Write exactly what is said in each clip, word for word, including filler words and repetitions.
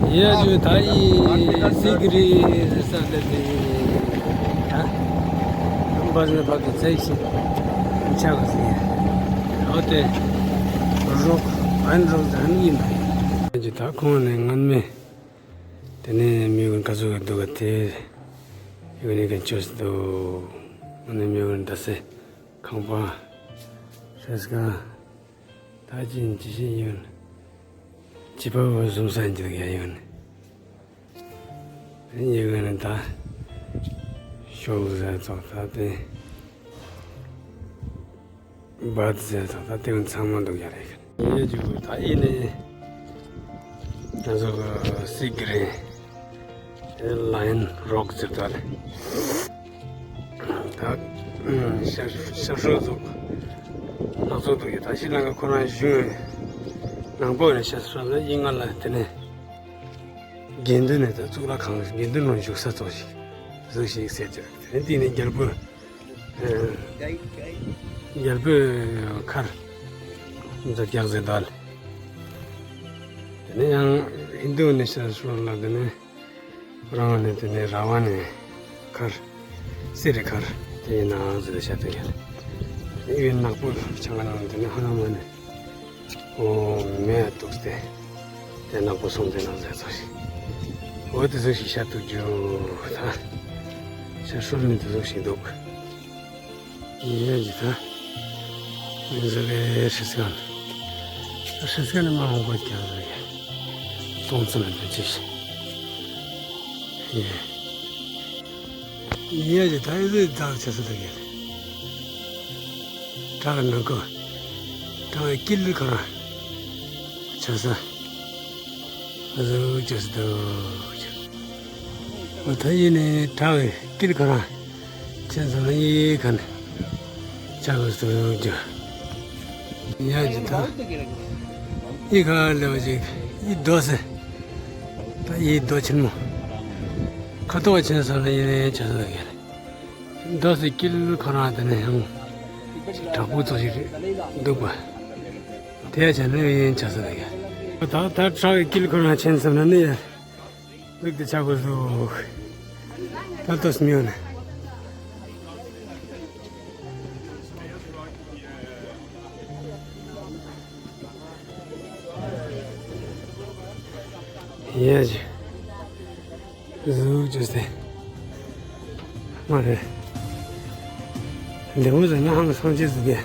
ཡ་ཇུ་ད་ཡི་སི་གི་རི་ས་ལེ་དེ་ད་བ་ཟེ་ཕ་གི་ཚེག་ཤིག་ཆག་གི་སི་ཨོ་དེ་རོག་ཨན་རོག་ཟ་ནི་ཡིན་པ་ཡིན། ཇུ་ད་ཁོང་ནས་ངན་མེད་དེ་ནས་མི་གུན་ག་ཚོད་ག་འདུག་ག་དེ་ཡོད་ནི་གན་ཆོས་སི་འདུག་ངན་མི་གུན་ད་སེ་ཁང་པ་ཧྲེས་ཀ་ད་ཅི་ཡིན་ཅི་ཤེས་ཡོད། ཅི་པ་བ་བཟུང་ས་འཇོག་ཡ་ཡོད་ནི། ཡིན་གི་ནི་ད་ཤོག་ཟེར་ཚོགས་ད་དེ་བ་ཟེར་ཚོགས་ད་དེ་གུན་ཚང་མ་འདུག་ཡ་རེད། ཡིན་རྒྱུ་ད་ཡིན་ནི་ང་ཚོ་གི་སི་གི་རི་ལ་ཡོན་རོག་ཟེར་ད་ལེ། ད་ཤར་ཤར་ཧྲོལ་ཚོགས་ནག་ཚོགས་འདུག་ཡ་ད་ཤི་ལང་ཀ་ཁོ་རང་བཞུགས་ནང་པོ་ནས་ཤར་ཧྲོལ་ལ་ཡིན་ང་ལ་དེ་ནས། དགེ་འདུན་ནས་ད་གཙུག་ལག་ཁང་དགེ་འདུན་ནང་བཞུགས་ས་ཙོགས་ཤིག་ཟིག་ཤིག་ཟེར་གྱི་རེད། དེ་ནས་རྒྱལ་པོ་རྒྱལ་པོའི་མཁར་མཛོད་རྒྱག་ཟེར་དོ། དེ་ནས་ཡང་ཧིན་དུ་ནས་ཤར་སོང་ལ་དེ་ནས་རང་ནས་དེ་ནས་ར་བ་ནས་མཁར་སེ་རི་མཁར་དེ་ཡིན་ནའང་ཟེར་ཤ་དེ་ཡིན། དེ་ཡིན་ནག་པོ་ཆང་ང་ནང་དེ་ནས་ཧ་ན་མ་ནས། ཨོ་མེ་འདུག་སྟེ། དེ་ནག་པོ་སོང་དེ་ནང་ཟེར་ཚོ་ཞིག་ཨོ་དེ་ཚོ་ཞིག་ཤ་འདུག་རྒྱུ་ད། ཤ་ཧྲུལ་ནི་དེ་ཚོ་ཞིག་འདུག་ཡིན་ཡ་ཇི་ད། མི་ཚོ་གའི་ཧྲི་སི་ཁ་ནི། ཧྲི་སི་ཁ་ནི་མ་འོང་གོ་ཀྱང་ཟེར་གི་སྟོང་ཙམ་ལ་འདུག་ཅི་ཞིག་ཡེ། ཡ་ཇི་ད་ཨི་ཟི་ཛག་ཆ་ས་ད་གེ། བྲག་ནང་ཁོ། བྲག་དཀྱིལ་ཁོ་རང་ཆ་ས། ཨ་ཟུག་ཆ་ས་ད། ཨོ་ད་ཡིན་ནི་བྲག་དཀྱིལ་ཁོ་རང་ཆེན་ས་ན་ཡི་ཁ་ནི་ཆ་ག་ཟུག་ཇུ། ཡ་ཇི་ད། ཡི་ཁ་ལེ་བ་ཅིག་ཡི་རྡོ་སེ། ད་ཡི་རྡོ་ཆེན་མོ། ཁ་དོག་ཆེན་ས་ལ་ཡིན་ནའི་ཆ་ས་གེ་རེད། རྡོ་སེ་དཀྱིལ་ཁོ་རང་དེ་ནས་ཡང་བྲག་ཕུག་ཙོགས་ཤིག་རེད་འདུག་པ། དེ་ཡ་ཆ་ནས་ཡིན་ཆ་ས་གེ་རེད། ད་ད་བྲག་གི་དཀྱིལ་ཁོ་རང་ཆེན་ས་ན་ནི་ཡ། ལུག་དེ་ཆག་པ་ཟུག་ད་ལྟོས་མི་ཡོང་ནས། ཡ་ཇི། ཟུག་ཅུ་སྟེ། མ་རེད། འདི་མོ་ཟེར་ན་ཧང་སང་ཅི་ཟིག་གེ།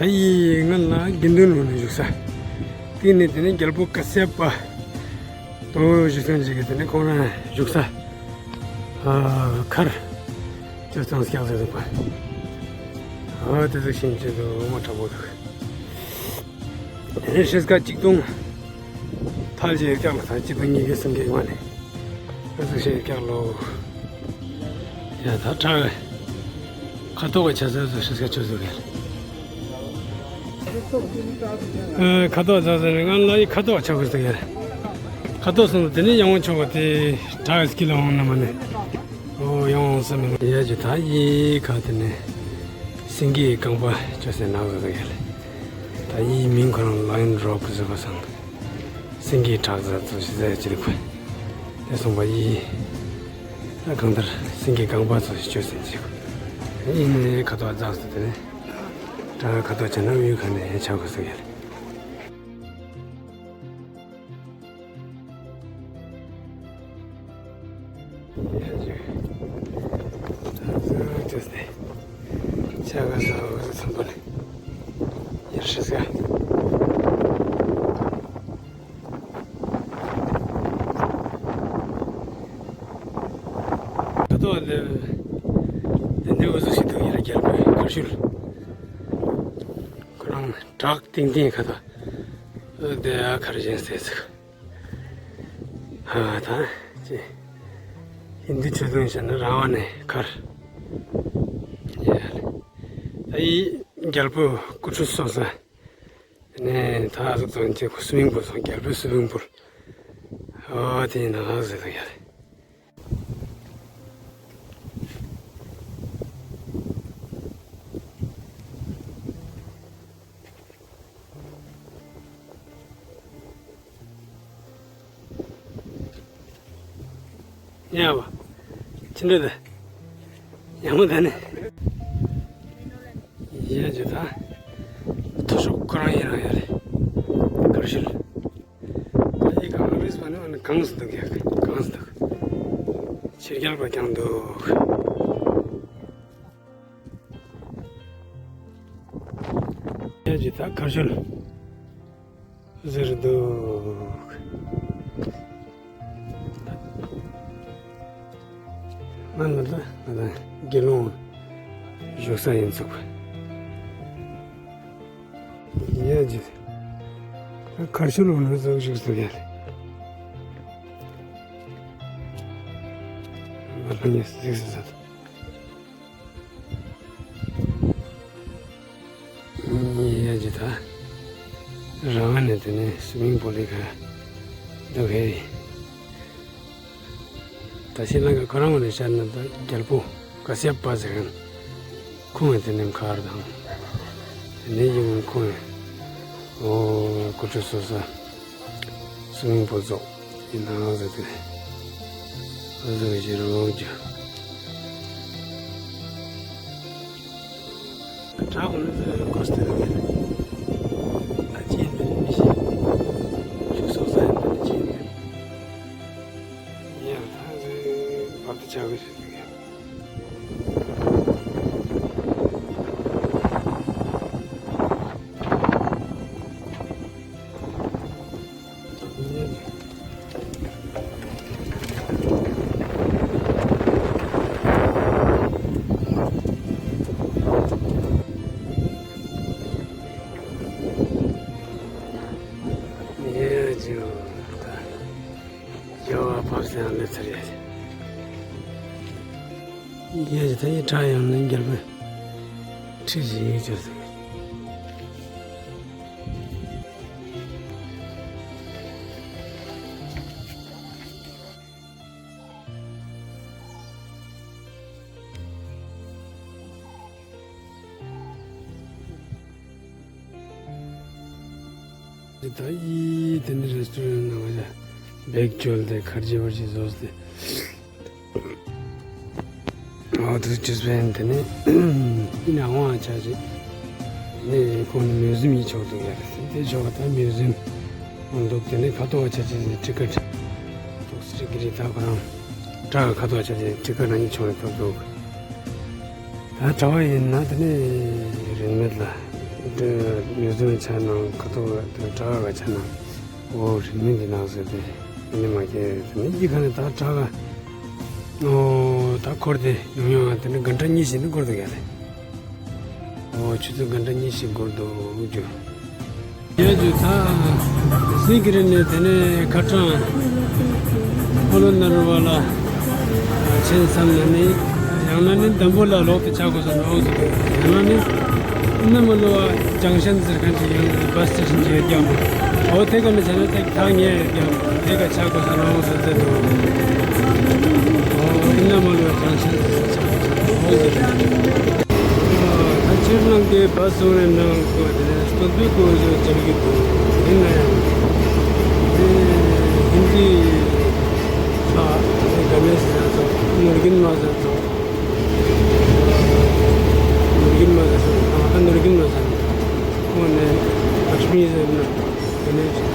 ད་ཡི་ང་ལ་དགེ་འདུན་ནང་ནས་བཞུགས་ས། དེ་ནས་དེ་ནས་རྒྱལ་པོ་ཀ་སེ་པ། དོ་བཞུགས་སྟངས་ཅིག་གི་དེ་ནས་ཁོང་རང་བཞུགས་ས། ཨ་མཁར། ཅོ་ཙང་སྐྱག་ཟེར་འདུག་པ། ཨ་དེ་ཚོ་ཤིན་ཅི་འདུག་མ་དྲག་པོ་འདུག་དེ་ནས་ཧྲིལ་ཀ་གཅིག་སྟོང་། ཐལ་ཅེ་སྐྱག་མ་ཐལ་གཅིག་སྟོང་ཉིས་བརྒྱ་སུམ་བརྒྱ་ཡོང་བ་ནས། ཨ་ཚོ་ཤེས་སྐྱག་ལོ། ཡ་ད་ཁྲ་བས། ཁ་དོག་གི་ཆ་ཚད་ཚོ་ཧྲིལ་ཀ་ཆོས་ཚོ་གལ། ཨ་ཁ་དོག་ཚ་ཚ་ནས་ང་ལ་ཡི་ཁ་དོག་ཆ་གོས་ཚོ་གལ། ཁ་དོག་སོང་དེ་ནས་ཡང་བ་ཆོག་པ་དེ་ཁྲ་བས་སྐྱིད་ལ་འོང་ན་མ་ནས། ཨོ་ཡང་བསམ་མེད་ཡ་ཇི་ད་ཡི་ཁ་དེ་ནས་སེང་གེའི་རྐང་པ་ཅོ་སེ་ནག་ཟེར་ཡ་ལེ། ད་ཡི་མིང་ཁོ་རང་ལ་ཡོན་རོག་ཟེར་བ་སང་སེང་གེའི་བྲག་ཟེར་ཚོ་ཞིག་ཟེར་ཅི་རེད་ཁོ། དེ་སོང་པ་ཡི་ད་གང་ལྟར་སེང་གེའི་རྐང་པ་ཚོ་ཞིག་ཅོ་སེ་ཅི་ཁོ། ཡི་ནས་ཁ་དོག་ཛག་ཟེར་དེ་ནས་བྲག་ཁ་དོག་ཆ་ན་གཡུ་ཁ་ནས་ཆ་གོས་ཟེར་ཡ་ལེ། ཁོ་རང་བྲག་སྟེང་སྟེང་ཁ་ཐག་དེ་ཁར་བཞེངས་ཏེ་ཚུགས། ཧ་ད་ཅི། ཧིན་དུ་ཆོས་ལུགས་བཤད་ན་ར་བ་ནས་མཁར། ཡ་ལེ། ད་ཡི་རྒྱལ་པོ་སྐུ་ཁྲུས་གསོལ་ས། ནས་ད་གཟུགས་ཙམ་གྱི་སུ་མིང་པོ་སོང་རྒྱལ་པོའི་སུ་མིང་པོ། ཨོ་དེ་ཡིན་ན་ཟེར་ཡ་ལེ། ཉལ་བ། ཅི་འདྲ་དེ། ཡག་མོ་དེ་ནི། ཡ་ཇི་ད། མཐོ་ཤོས་ཁོ་རང་ཡིན་རང་ཡ་རེད། གར་ཤུལ། ད་ཡི་གང་རིས་པ་ནི་ཨ་ནི་གངས་སུ་འདུག་ཡ། གངས་སུ་འདུག་ཕྱི་རྒྱལ་པ་ཀྱང་འདུག་ཡ་ཇི་ད་གར་ཤུལ། ཟེར་འདུག་ང་ལ་ད་ང་ད་དགེ་སློང་བཞུགས་ས་ཡིན་ཚུགས། ཡ་ཇི། ད་གར་ཤུལ་ལོ་ན་ཟོག་བཞུགས་ཚུགས་ཡ། ང་ལ་ངས་གཟིགས་སུ་ཟ། ཡ་ཇི་ད། རང་ནས་དེ་ནས་སུ་མིང་པོ་ལི་ག་འདུག་ཧེ། ད་ཤི་ལང་ཀ་ཁོ་རང་ངོས་ནས་བཤད་ན་ད་རྒྱལ་པོ་ཀ་སི་ཡབ་པ་ཟེར་མཁན་ཁོང་གི་དེ་ནས་མཁར་དང་། དེ་ནས་ཡིན་ཁོང་གི་ཨོ་ཀུ་ཅོ་སོ་ས། སུ་མིང་པོ་ཙོགས་ཡིན་ནའང་ཟེར་དེ་ཨ་ཟེར་བའི་ཕྱིར་རོགས་ཀྱང་བྲག་གོ་ནི་ཟེར་གོ་སྟེ་ད་ཅི་ཡིན་མིན་མི་ཤེས། ཁྱུག་སོགས་ས་ཡིན་ད་ཅི་ཡིན་མིན་ཡང་ཐང་ཟེར་བར་དུ་ཆགས་ཀྱི་ཞིག་ཡིན། ཡ་ཇོ་ད། ཡོ་བ་བབས་སེ་ཡང་སླེབས་ཚར་ཡ། ཡ་ཇོ་ད་ཡི་བྲག་ཡང་ནས་རྒྱལ་པོའི་ཁྲི་ཞིག་ཡོད་ཅེས་ཟེར། ད་ཡིས་དེ་ནི་རེ་སི་ཊོ་རན་ནང་ལ་བེག་བཅོལ་ཏེ་ཁར་ཇི་བར་ཇི་བཟོས་ཏེ། ཨོ་དེ་ཅི་སྤེན་དེ་ནི་ཡིན་ནའང་ཆ་ཅི་ནི་ཁོང་ནི་མིའུ་ཟིམ་ཡིན་ཆོག་འདུག་ཡ་རེད། དེ་ཆོག་ད་མིའུ་ཟིམ་འདུག་དེ་ནི་ཁ་ཐོག་ཆ་ཅི་ཊི་ཀེ་ཊི་ཏོག་སི་རི་གི་རི་ད་ཁོ་རང་བྲག་ཁ་ཐོག་ཆ་ཅི་ཊི་ཀེ་ཊི་རང་ཡིན་ཆོག་ནི་ཐོབ་འདུག་ད་གྲྭ་པ་ཡིན་ན་དེ་ནི་རིན་མེད་ལ། དེ་མིའུ་ཟིམ་ཆ་ནང་ཁ་ཐོག་དེ་གྲྭ་པ་ཆ་ནང་འོ་རིན་མེད་འདི་ནང་ཟེར་ཏེ་ཨ་ནི་མ་སྐྱེས་དེ་ནི་གྱི་ཁ་ནས་ད་གྲྭ་པ་འོ་ད་འཁོར་ཏེ་ཡོང་ཡོང་དེ་ནི་གྷན་ཊ་གཉིས་ཤིག་ནི་འཁོར་འདུག་ཡ་ལེ། འོ་ཆུ་ཚོད་གྷན་ཊ་གཉིས་ཤིག་འཁོར་འདུག་རྒྱུ། ཡ་ཇུ་ད། སི་ཀི་རི་ནས་དེ་ནས་ཁ་ཀྲང་ཕོ་ལོ་ནར་བ་ལ་ཕྱིན་བསམ་ན་ནི། ཡང་ན་ནི་འདམ་བུ་ལ་ལོག་ཏུ་ཆགས་དགོས་ས་ནོག་ཟེར། ཡང་ན་ནི་ཨིན་ན་མ་ལོ་བ་ཇང་ཤན་ཟེར་མཁན་ཅིག་ཡོད་ན་བྷ་སི་སི་ཊེ་ཤན་ཅིག་ཡོད་ཀྱང་མོ། འོ་དེ་ག་ནས་བྱས་ན་ཐག་ཐག་ཉེ་ཡོད་ཀྱང་དེ་ག་ཆགས་དགོས་ས་ནོག་ཟེར་ཟེར་འདུག་འོ་ཨིན་ན་མ་ལོ་བ་ཇང་ཤན་ཟེར་ཆགས་དགོས་ས་ནོག་ཟེར། ད་ཕྱིར་ནང་གི་བ་སོང་བའི་ནང་གོ་དེ་ནས་སྟོད་པའི་གོ་བྱོ་བྱེད་ཀྱི་འདུག་ཡིན་ན་ཡང་དེ་ཧིན་དི་ས་དེ་ག་ནས་ཟེར་ཚོ་ནོར་གིན་མ་ཟེར་ཚོ་ནོར་གིན་མ་ཟེར་ཚོ་ད་ནོར་གིན་མ་ཟེར་ཁོ་ནས་ལཀྵ་མི་ཟེར་ན་དེ་ནས་